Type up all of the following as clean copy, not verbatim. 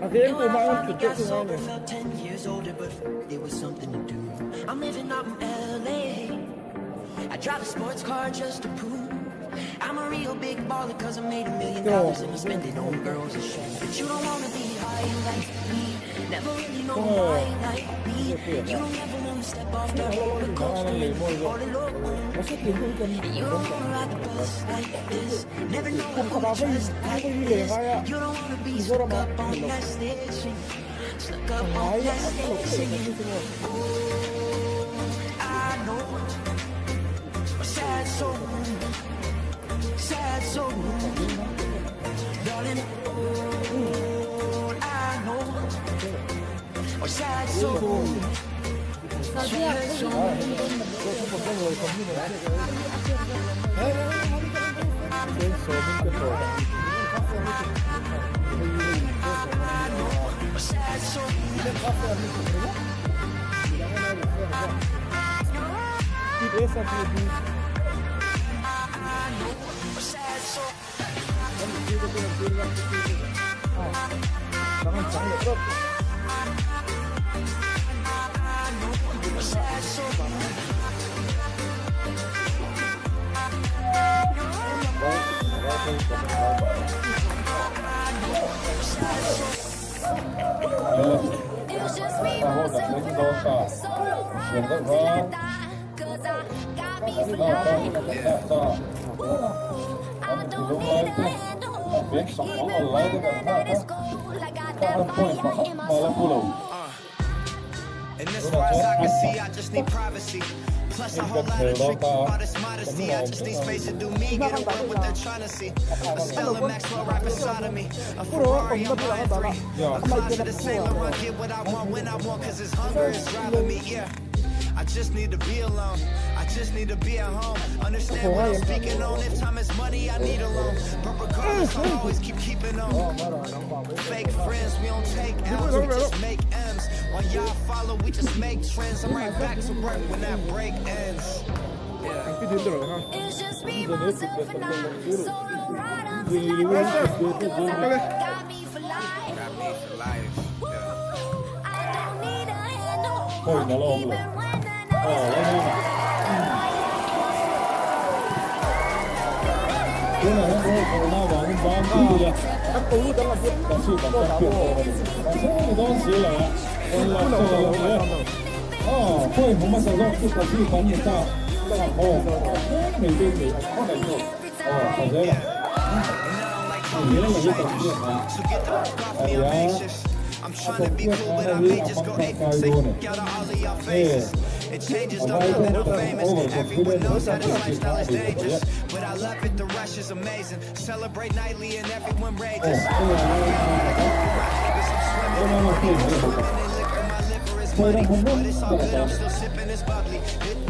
A veng tu mah an thut deuh chu ngai lo. Kum khat ah vawi vawi leh ngai a Mizoram ah ni lo a ngai a lo theih kan ni chu maw. And as far as I can see, I just need privacy. Plus a whole lot of tricks about this modesty. I just need space to do me, get away what they're trying to see. A Stella Maxwell right beside of me. A Ferrari, I'm buying three. A closet of Saint Laurent, get what I want when I want, cause this hunger is driving me, yeah. I just need to be alone. I just need to be at home. Understand what I'm speaking on. If time is money, I need a loan. But regardless, I'll always keep keeping on. Fake friends, we don't take L's, we just make M's. While y'all follow, we just make trends. I'm right back to work when that break ends. It's just me, myself, and I. Solo ride until I die. 'Cause I got me for life. Got me for life. Yeah. I don't need a hand to Ôi, hold, nó lo even rồi. when the night is cold. I got that fire in my And I don't like talking to strangers. So get the fuck off me, I'm anxious. I'm trying to be cool, but I may just go ape. Say fuck out of all of y'all faces. It changes, though, now that I'm famous. Everyone knows how this lifestyle is dangerous. But I love it, the rush is amazing. Celebrate nightly and everyone rages. I feel like a rocket, 'cause I'm swimming in money. Swimming in liquor, my liver is muddy. But it's all good, I'm still sipping this bubbly.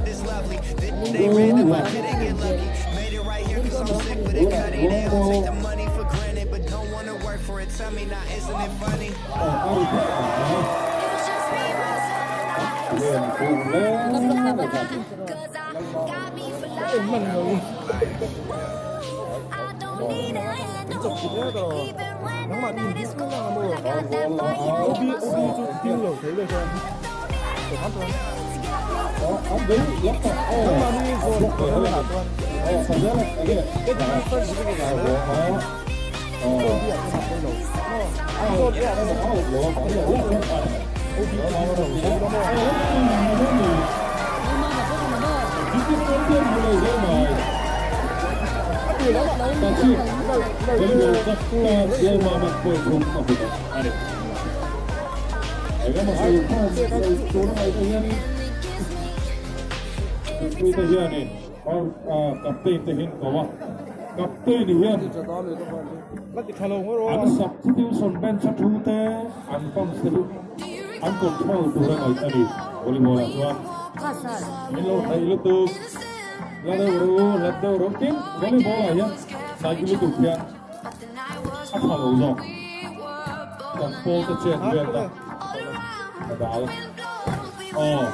This is lovely. This ain't random, I didn't get lucky. Made it right here 'cause I'm sick with it, cutty. They don't take the money for granted, but don't wanna work for it. Tell me now, isn't it funny? It's just me, myself, and I. Solo ride until I die. 'Cause I got me for life. I don't need a hand to hold, even when the night is cold. I got that fire in my soul. An substitution bench thu te an fans te an control tur a ngaih ani volleyball ah chuan min lo thei lutuk la deuh ru la deuh ru tin volleyball ah hian sai lutuk hian a tha lo zawk kan pawl te chen vel ta a dal oh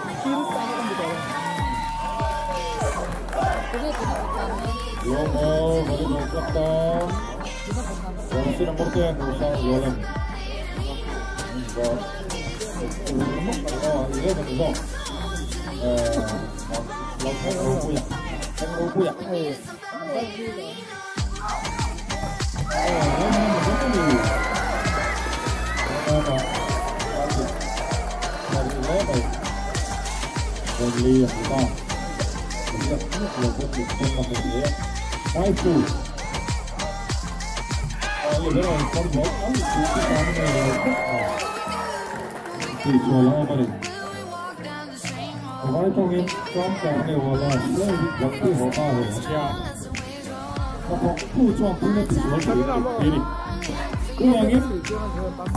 Volleyball Club tan jersey number 10 Rosang Zolan oh 11 zawk lo theng ro puia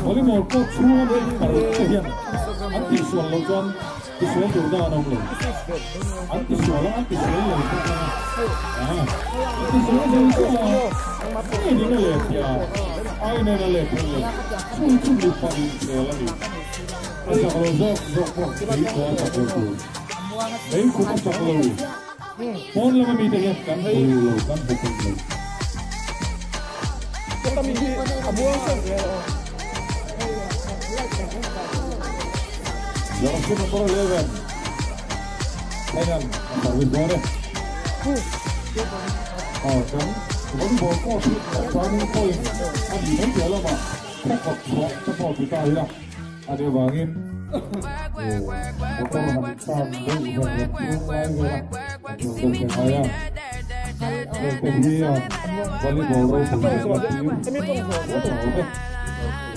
volleyball coach chuan paruk te hian an tihsual lo chuan tisual tur dang an awm lo an tisual a an tisual lo an tisual zo chu a ngei a let tia ai nen a let thei lo chu chu mi pa in khel a ni a chak lo zawk zawk pawh mei khaw a chak lo tur mei khum a chak lo pawn lama mi te hian kan hmu lo kan hmu thei lo. Jersey number 11. Thailand, service ball. Oh, kan volleyball court hi turning point a ni mai piah lamah khawkhat chhuah te pawh ti ta ila a ni avangin motor han tan deuh vel lam chung lai vela a tul deuh te ngai a heng te hi a volleyball ropui leh la tir a chho vek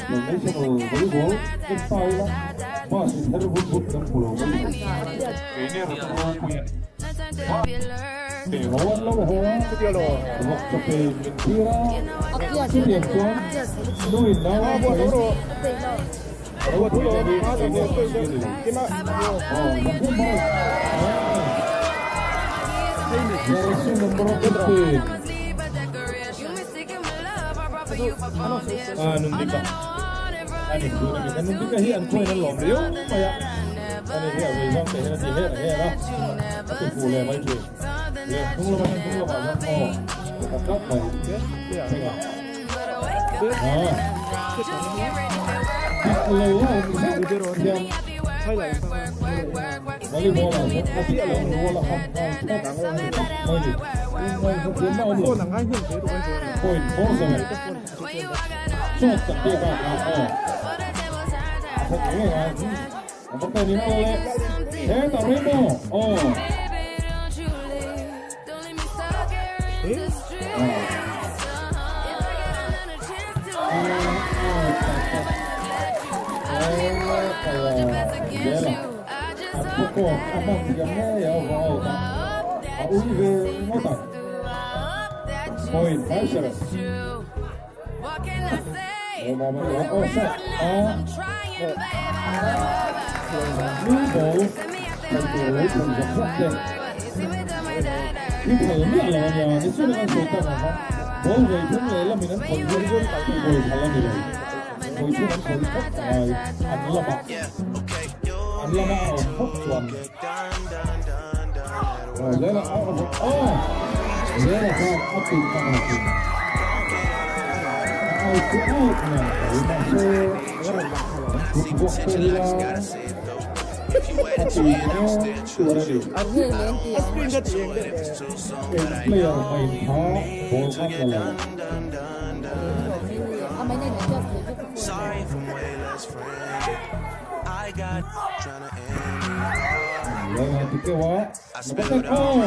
national volleyball en ta ila bus in her vut vut kan hmu lo mai keini rawt ropui a ni. Ho an lo ho vawk chaw pe min thir a chutiang chuan nuin nau an sawi ropui na hi keini ang chi a ni lo aw mahse maw jersey number 15 a Nundika ani tun a ni kan Nundika hi an khuain an lawm riau mai a ani hi a vei zawng te hian a ti her her a a ti fuh leh mai thin leh hnung lamah hian hnung lamah chuan aw pakhat tlat mai thleng a dik lo a awm zeuh hian volleyball ah chuan a dik lo rual a ham nghal tlat mai ni ngaihna thiamna awm lo point 4-7 chawt kan pek a kha aw a that ngei ngai number 10 in a la leh hetah Rainbow aw a hman thiam ngei a va out a a ui ve ngawt ang point 5-7 oh shot a new ball kan tur lo thlen zak zak te hi phal miah lo ania ni chuan an sawi tak ang kha ball vei thum leh lamin an khawi hian vawi phal a ni lo vawi thum an khawi phawt ngai an lamah an lama a awm phawt chuan zela a oh zela khan a tum a ngah a out chu out ngang mai mahse an kut vuak te hila a tui emaw tur a ni eng player main kha ball khan la lo. Lena ti keuh a number 10 aw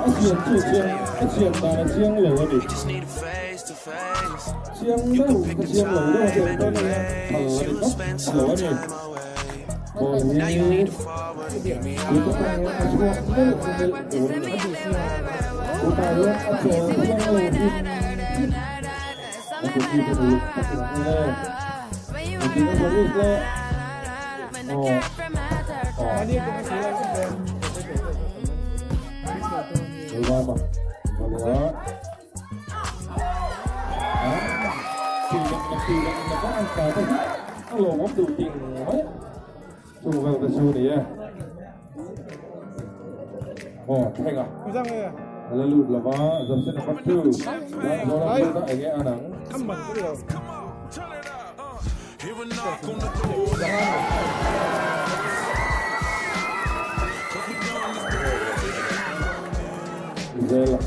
a chian chu chiang a chian dan a chiang lo a ni chiang deuh ka chiang lo deuh a phal a ni tlat lo a ni ball hi kut atangin a chhuak melh melh tur a ni kutah hian a chawl chiang lo hi a kut hi ka uluk tak in ang le engtin a service le aw aw Lama Balua a lawmawm duh ting mai chung vel te chu ni e. Oh, thenga. Lalu lava jersey number 2. Zola ege anang. Zela.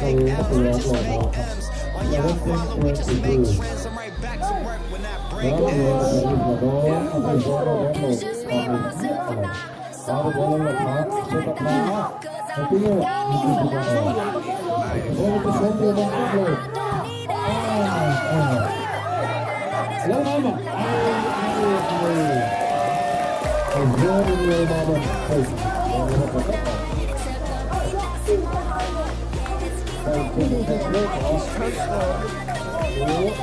kal na tur a awm lo 17-22. It's just me, myself, and I. Solo run till I die. 'Cause I got me for life. I don't need a hand, even when the night is cold. I got that fire in my soul. Except the beat that's in my heart. It's keeping me alive. I don't need anything to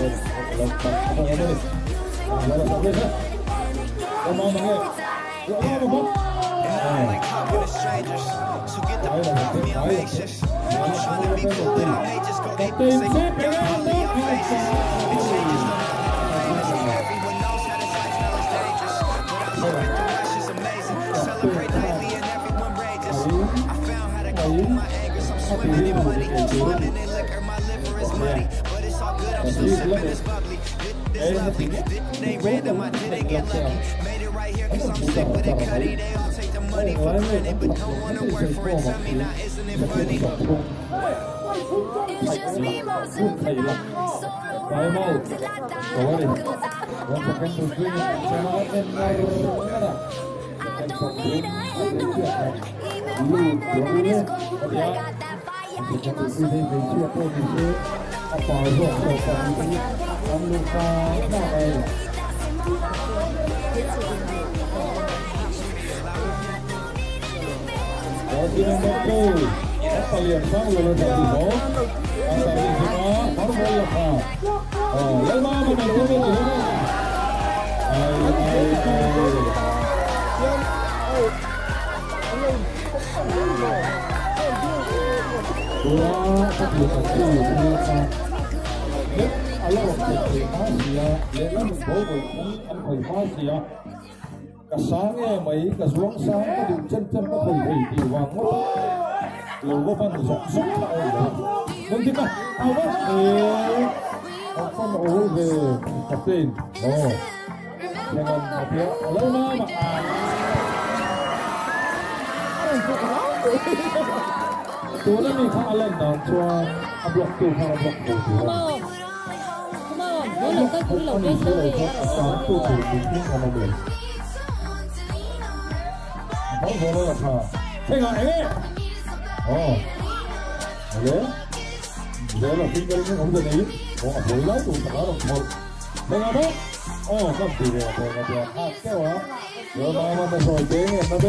be satisfied. 'Cause the music won't go on and it gets me every time. And I don't like talking to strangers. So get the fuck off me, I'm anxious. I'm trying to be cool, but I may just go ape and say fuck out all of y'all faces. It changes though now that I'm famous. Everyone knows how this lifestyle is dangerous. But I love it, the rush is amazing. Celebrate nightly and everyone rages. I found how to cope with my anger. So I'm swimming in money, swimming in liquor. My liver is muddy, but it's all good. I'm still sipping this bubbly. This is lovely. This ain't random. I didn't get lucky. Made it right here 'cause I'm sick with it, cutty. They all take the money for granted, but don't wanna work for it. Tell me now, isn't it funny? It's just me, myself, and I. Solo run till I die. 'Cause I got me for life. I don't need a hand, even when the night is cold. I got that fire in my soul. I don't need anything except the beat that's in my heart. It's keeping me alive. I don't need anything to be satisfied. Ka mấy ka xuống sáng ka du chân chân ka khoi thei ti wang ngot lo go pan zok zok la oi lo nên thế nào ao ba e con ôi về captain oh dengan apa lo na ma tu na mi kha alan na chuan a block tu kha block tu tu Mỗi lần tới cũng lầu đi tới thì tu tu tu tu tu tu tu tu tu 생각 해. 그래? 내가 핑계를 없는데 몰라 또 바로 뭐 내가 뭐? 깜짝이야. 내가 아, 깨워. 너 마음에서 대행에 나도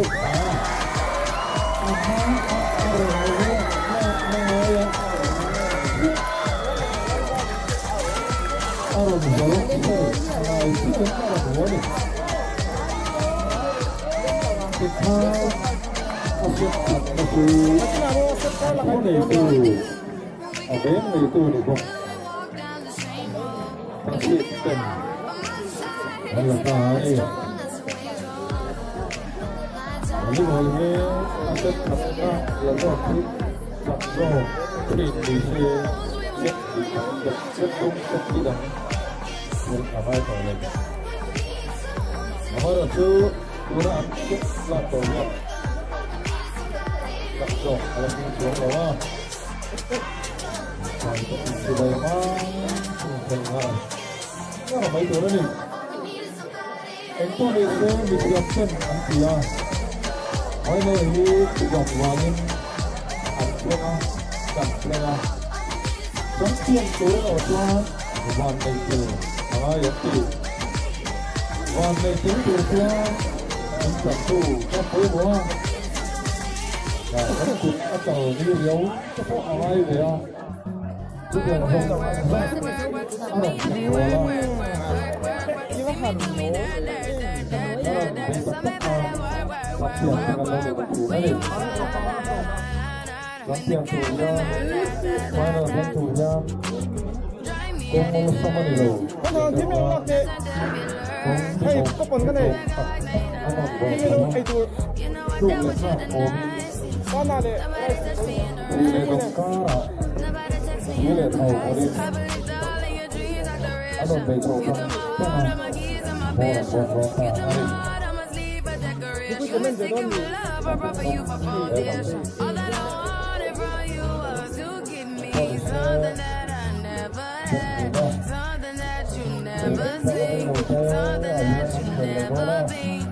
Something that I never had, something that you never see, something that you never be.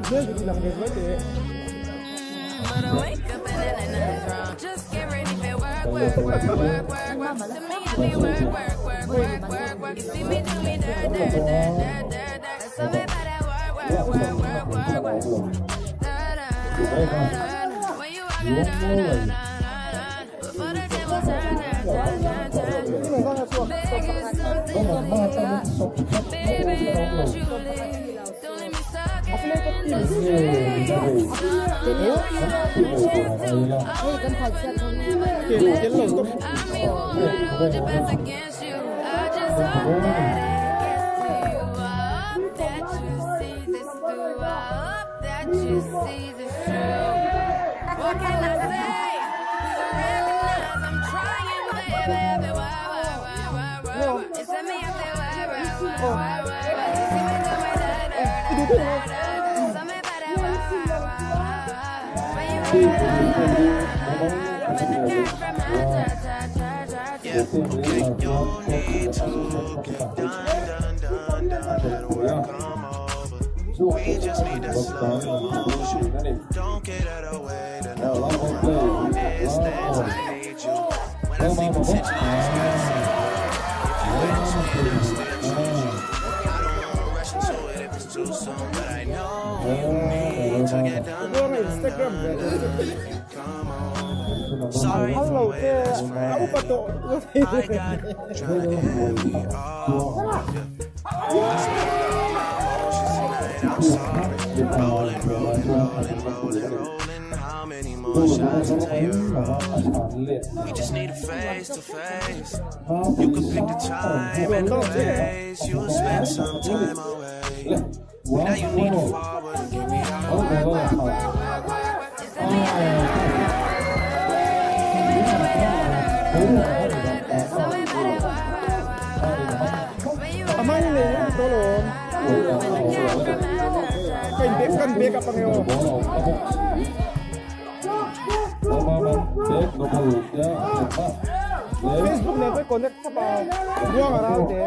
But I wake up and then nothing's wrong. Just get ready for work, work, work, work, work, work. To me, I be work, work, work, work, work, work. You see me do me dirt, dirt, dirt, dirt, dirt, dirt. Something about that work, work, work, work, work, work. Da, da, da, da, da. When you walk out, da, da, da, da, da. Before the table turn, turn, turn, turn, turn. Beg you something for you. Baby, don't you leave. Don't leave me stuck in the streets. I mean, who am I to hold your best against you? I just hope that it gets to you. I hope that you see this through. I hope that you see this through. What can I say? Recognize I'm trying, baby. Why, why, why, why, why? You set me up there, why, why, why, why, why, why? You see me do my da, da, da, da, da. Something about that, why, why, why, why? When you walk, la, la, la, la, la. When the cat from my cha, cha, cha, cha, cha. Yeah, okay, you need to get done, done, done, done. Let work come over. We just need that slow motion. Don't get out of the way to know long distance. I need you. When I see potential, I just gotta see it. If you ask me, I still choose you. I don't wanna rush into it if it's too soon, but I know you need to get done, done, done, done. If you come over, sorry if I'm way less friend. I got trying to end me off. I spilled all my emotions tonight. I'm sorry. Rolling, rolling, rolling, rolling, rolling. How many more shots until you're rolling? We just need a face to face. You could pick the time and the place. You'll spend some time away. Now you need to forward and give me all. Work, work, work, work, work, work. You set me up there, work, work, work, work, work. You see me do my da, da, da, da, da, da. Something about that work, work, work, work, work. When you walk out, la, la, la, la. When the cat from my cha, cha, cha, Kan bake up ang iyo. Facebook na ito, connect sa pa. Buwang aral te.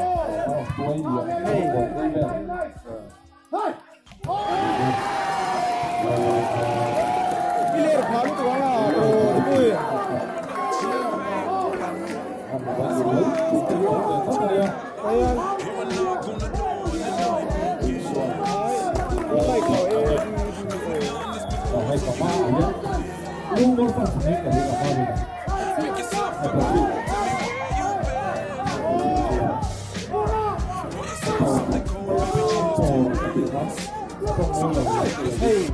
Hey. Ilir phalu tu wala bro, dipoy. Ayan. Ay, ko eh. Hey.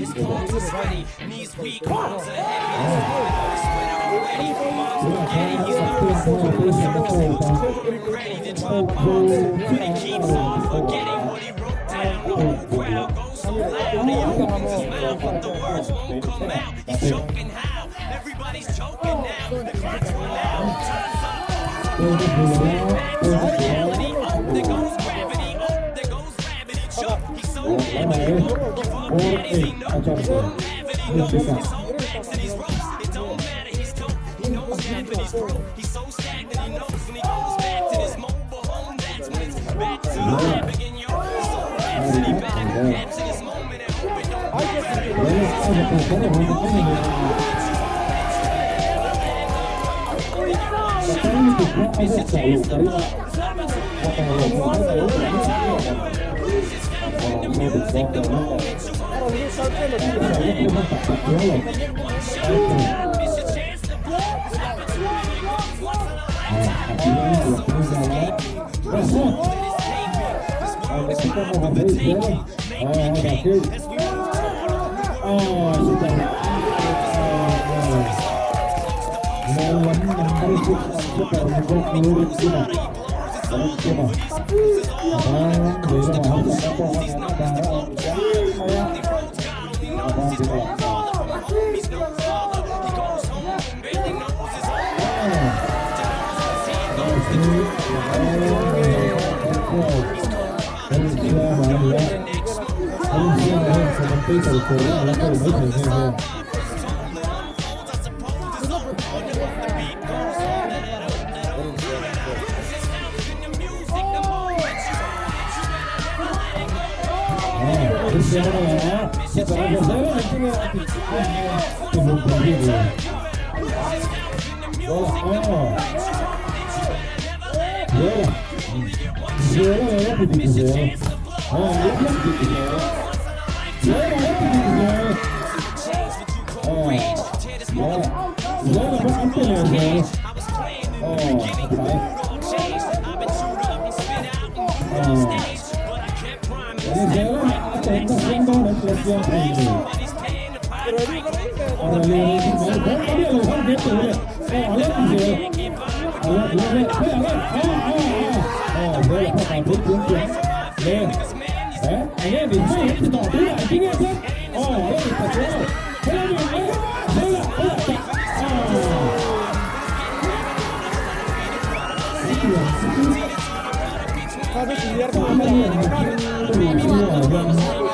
His palms are sweaty, knees weak, arms are heavy. He's holding on his sweater already. Mom's spaghetti, he's nervous. On the surface, he looks calm and ready to drop bombs. But he keeps on forgetting what he wrote down. The whole crowd goes so loud. He opens his mouth, but the words won't come out. He's choking how? Everybody's choking now. The clock's run out. Time's up. Snap back to reality. Oh, there goes gravity. Oh, there goes gravity. Choke. He's so mad, but he won't give up. Daddies, he knows he won't have it. He knows his whole back to these ropes. It don't matter. He's dope. He knows that, but he's broke. He's so stagnant. He knows when he goes back to this mobile home. That's when it's back to the lab again, yo. He's so rhapsody. Better capture this moment and hope it don't pass. It's your chance to blow. It's opportunity once in a lifetime. Lose yourself in the music the moment you own it. You never let it go. You only get one shot. Do not miss your chance to blow. This opportunity comes once in a lifetime. The soul's escaping through the world is escaping. This world is mine for the taking. Make me king as we move toward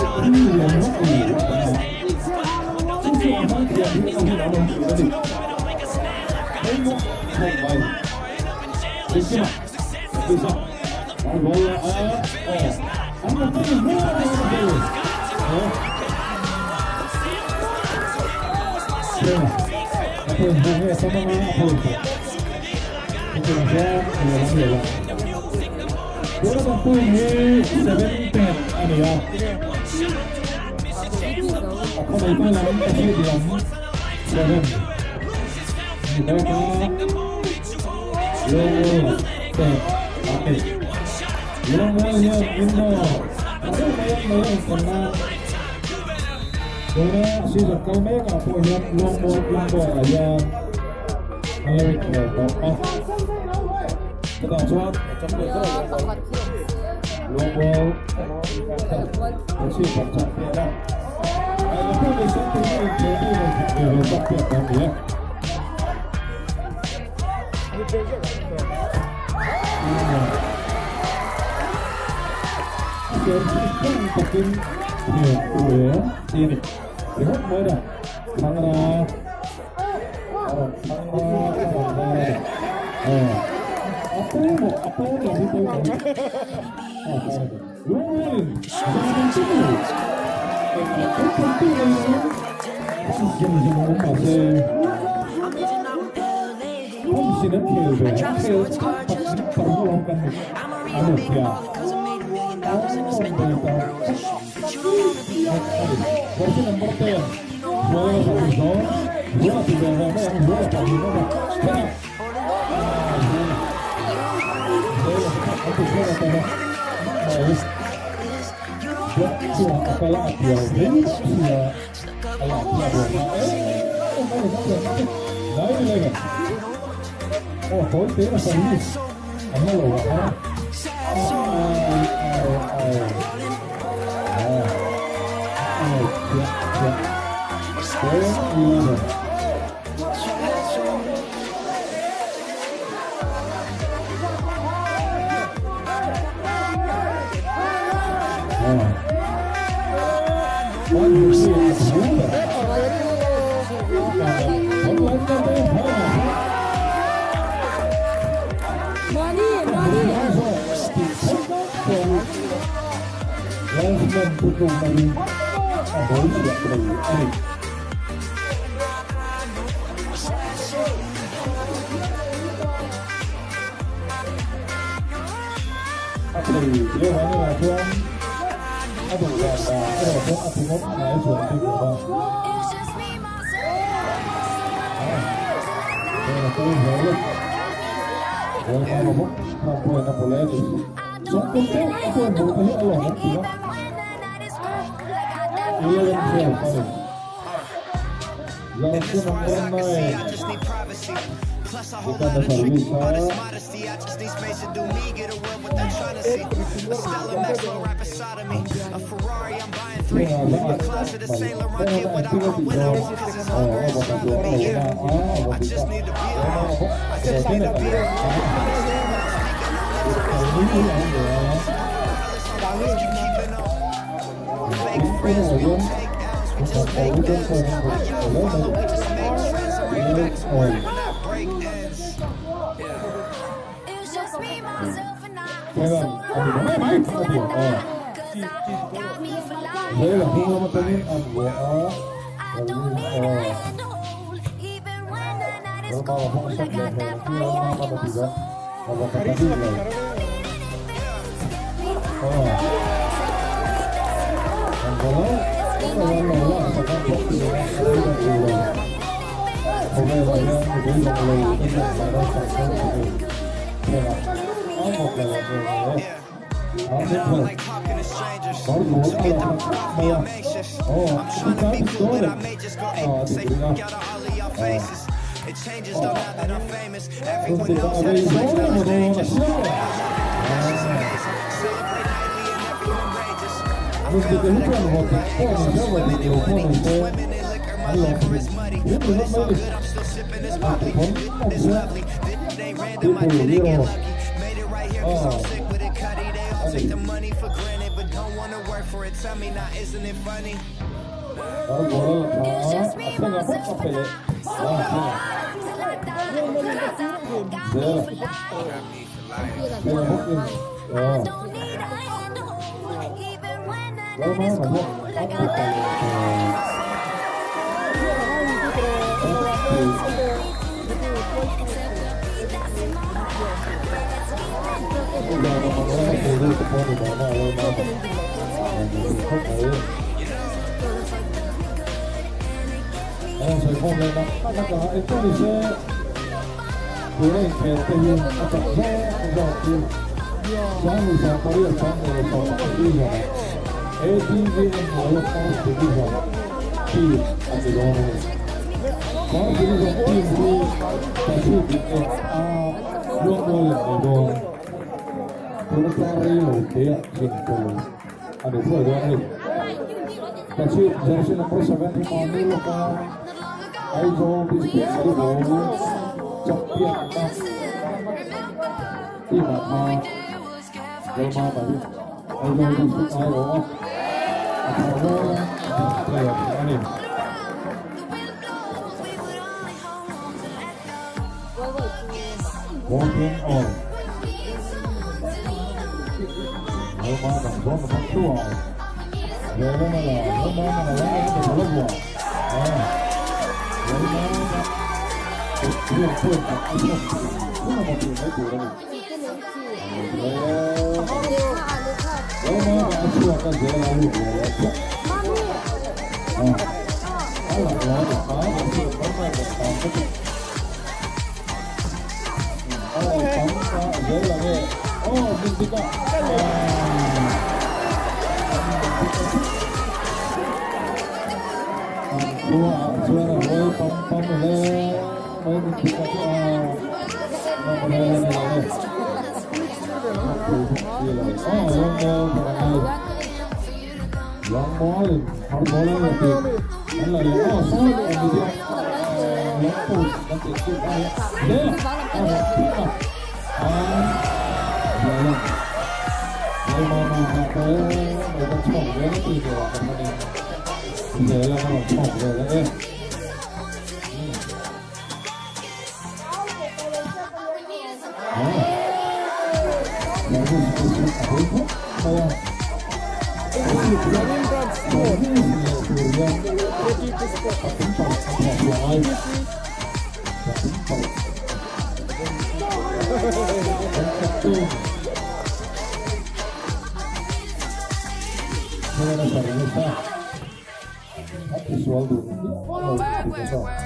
a new world. Ano Bar division team hi Tachhip in eng a Luangmual in nei dawn. Tuna tang rei lo te ah chinpel a ni thuai dawn a ni. Tachhip jersey number 7 hi mahni lawka Aizawl district volleyball champion na team ah khan Lalmama hi Aizawl district aiawh a a thar laia player a ni. Walking on. Lalmama zawn a thang thuai. Lalmama la, Lalmama la, Lalmama la, Lalmama la. Lalmama hian point a thawk hun a tih mai tur a ni. Lalmama a chhuak a zel a lut leh a chiah. A lang lo a ni kha, mahse a mai bawk tan ka ti. A rawn tam a zel ang e. Aw, min dik a. An khua ah chuan a huai pam pam hle mai min dik a chu a ngam hle a ni lo e. Ngam thei bawk si lo. Aw, Lawngmual ka ngai. Lawngmual in har ball an la ti. An la leh aw, sawi leh ang ni Lawngput kan tih chu a zel a, a rawn thim a. A zel a. Lalmama kha te mai kan chhawk zel a ti tur ah kan hman in zel a, ka rawn chhawk vel ang e. Service te chu a hawi khawp mai a. Service leh tur hian a tum palh a thawk lai. Ka tum palh. Kan captain Helena service a. A tisual duh miah lo tih ka hria.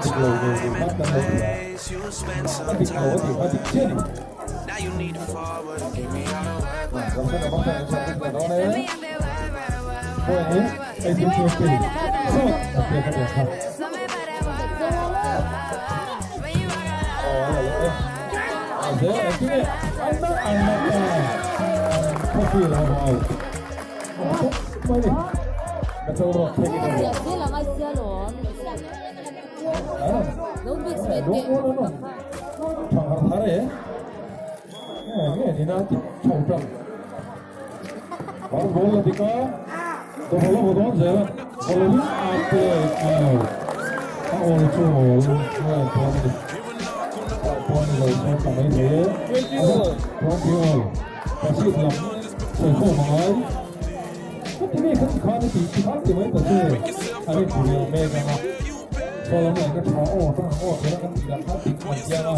dik lo ve ve kha kan lo ti a a dik lo a tih kha dik chiah a ni Ramsana bang tan sa dik dawn e point hi 18-20 so a pek a kha oh ala le a ze engtinge anna anna ta coffee la mau mai ni ka chau ro theki ni no no no thang har thar e nge ni na ti chau tang bar bol la dika to bolo bodon zela bolo ni ate au a ol chu ol nge pon ni pon lo so ta mai the 20 all pa si lam sei ko mangai ko ti me khan khan ti ti khan ti mai ta che ani ti me ga na so lam la ka tha o ta o the la kan ti la kha ti man ya na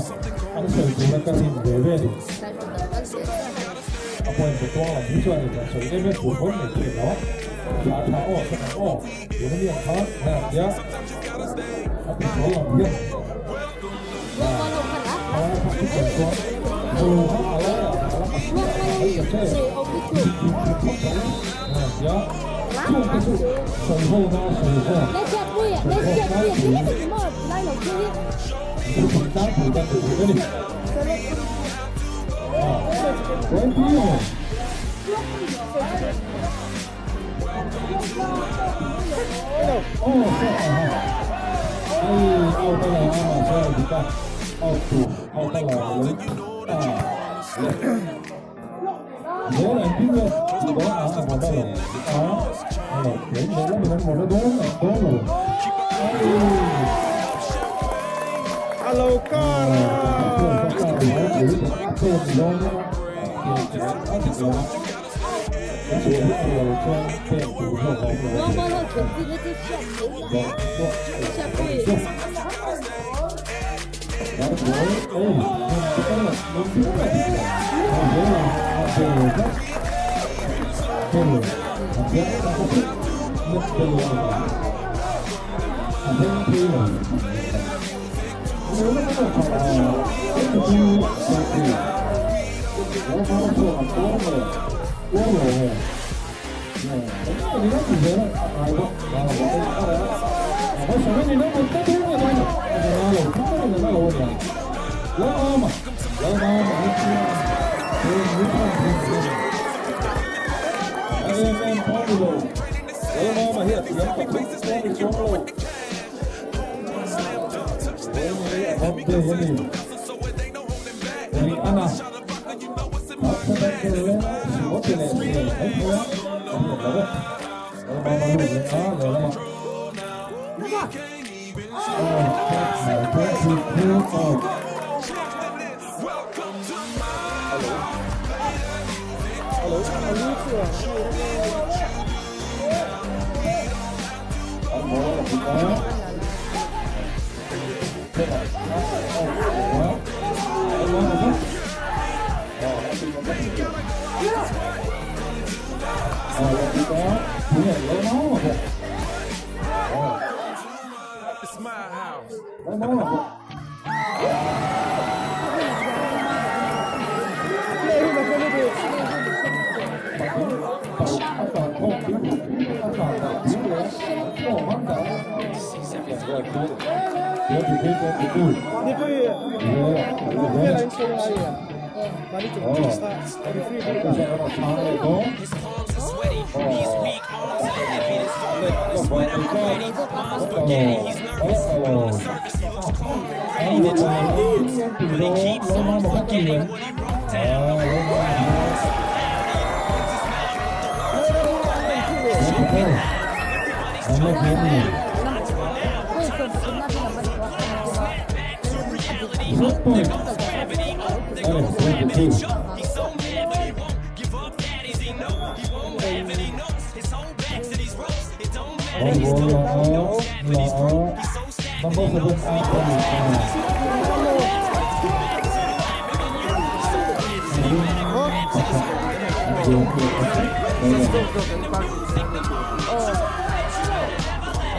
an sei tu la ka rin ve ve ni a point de tuang lam hi chuan ni ta soi em em pu hon ni thei lo tha tha o ta o tu na miang kha na ya a ti so lam hian a kha ti chuan chuan bolo kha a la a la a ai ta che ya chung te chu soi ho na soi ho ta pui ta pui ta ni 20 all. Oh, ai out la ma sa di ka out tu out la le ah le le en pin le do a a ma da lo a lo le le la mi mo le do do lo ai Hello Cara. It's my house.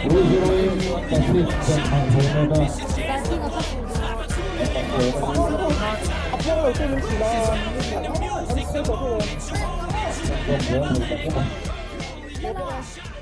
Thank you.